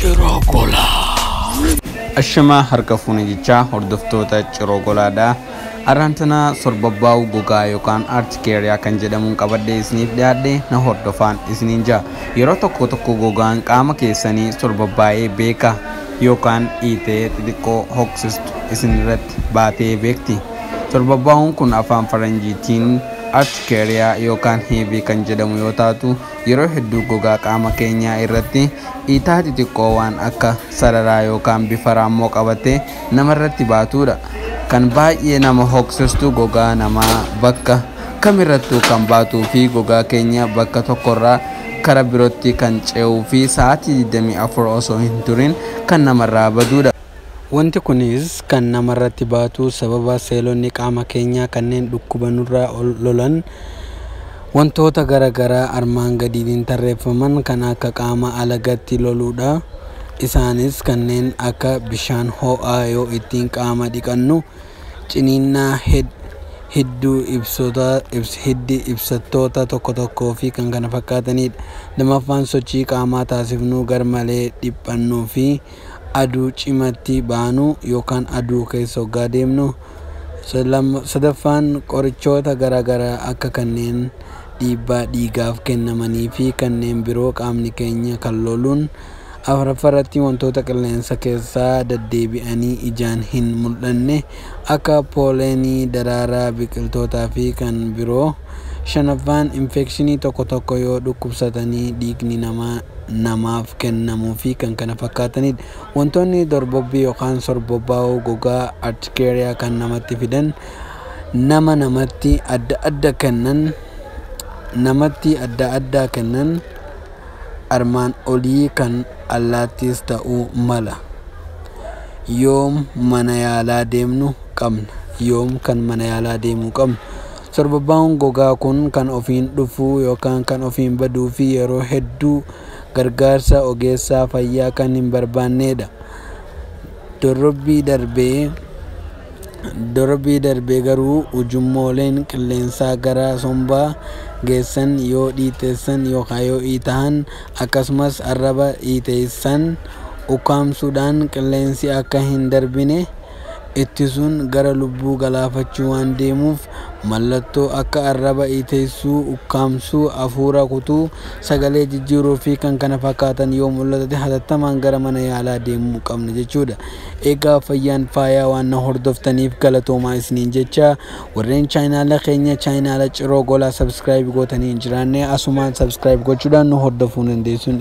Ciroo Golaa. Ashamaa harka fuune jechaa hordoftoota Ciroo Golaadha. Arraan tana sorbabbaa'uu gogaa yookaan urticaria kan jedhamuun qabadhee isiniif dhiyaadhe na hordofaan isiniin jira. Yeroo tokko tokko gogaan qaama keessanii sorbabbaa'ee beeka yookaan dhiitee xixiqqoo hoksistu isinirratti baatee beekti. Sorbabbaa'uun kun afaan faranjiitiin urticaria yookaan heavy kan jedhamu yoo taatu, yeroo hedduu gogaa qaama keenyaa irratti dhiitaa xixiqqoo waan akka sararaa yookaan bifa raammoo qabatee namarratti baatudha. Kan baay'ee nama hoksistu gogaa namaa bakka kamirrattuu kan baatuu fi gogaa keenya bakka tokkorraa kara birootti kan ce'uu fi sa'aatii 24 osoo hin turin kan namarraa badudha. Wanti kunis kan namarratti baatu sababa seelonni qaama keenyaa kanneen dhukkuba nurraa lolan wantoota garaagaraa armaan gadiitiin tarreeffaman kan akka qaama alagaatti loluudha. Isaanis kanneen akka bishaan ho'aa yoo ittiin qaama dhiqannu, ciniinnaa hiddi ibsattoota tokko tokkoo fi kan kana fakkaatanidha. Lammaffaan, sochii qaamaa taasifnu garmalee dhiphannuu fi aduu cimatti baanu yookaan aduu keessa hoggaa deemnu. Sadaffaan, qorichoota garaagaraa akka kanneen dhiibbaa dhiigaaf kennamanii fi kanneen biroo qaamni keenya kan loluun. Afuraffaarratti, wantoota qilleensa keessaa deddeebi'anii ijaan hin mul'anne akka pooleenii, daraaraa biqiltootaa fi kan biroo. Shanaffaan, infekshinii tokko tokko yoo dhukkubsatanii dhiigni namaaf kennamuu fi kan kana fakkaatanidha. Wantoonni dorbobbii yookaan sorbobbaa'uu gogaa urticaria kan namatti fidan nama namatti adda adda kennan namatti adda addaa kennan armaan olii kan allaattis ta'uu mala. Yoom mana yaalaa deemnu qabna? Yoom kan mana yaalaa deemuu qabnu? Sorbabbaa'uun gogaa kun kan ofiin dhufuu yookaan kan ofiin baduu fi yeroo hedduu gargaarsa ogeessa fayyaa kan hin barbaannedha. Dorrobbii darbee garuu ujummooleen qilleensaa gara sombaa geessan yoo dhiiteessan yookaan yoo dhiitahan, akkasumas arraba dhiiteessan ukkaamsuudhaan qilleensi akka hin darbine ittisuun gara lubbuu galaafachuu waan deemuuf, mallattoo akka arraba dhiiteessuu, ukkaamsuu, hafuura kutuu, sagalee jijjiiruu fi kan kana fakkaatan yoo mul'ate hatattamaan gara mana yaalaa deemuu qabna jechuudha. Egaa fayyaan faayaa, waan na hordoftaniif galatoomaa isiniin jecha. Warreen chaayinaala keenya, chaayinaala Ciroo Golaa, subscribe gootanii hin jiraanne asumaan subscribe gochuudhaan nu hordofuu dandeessu.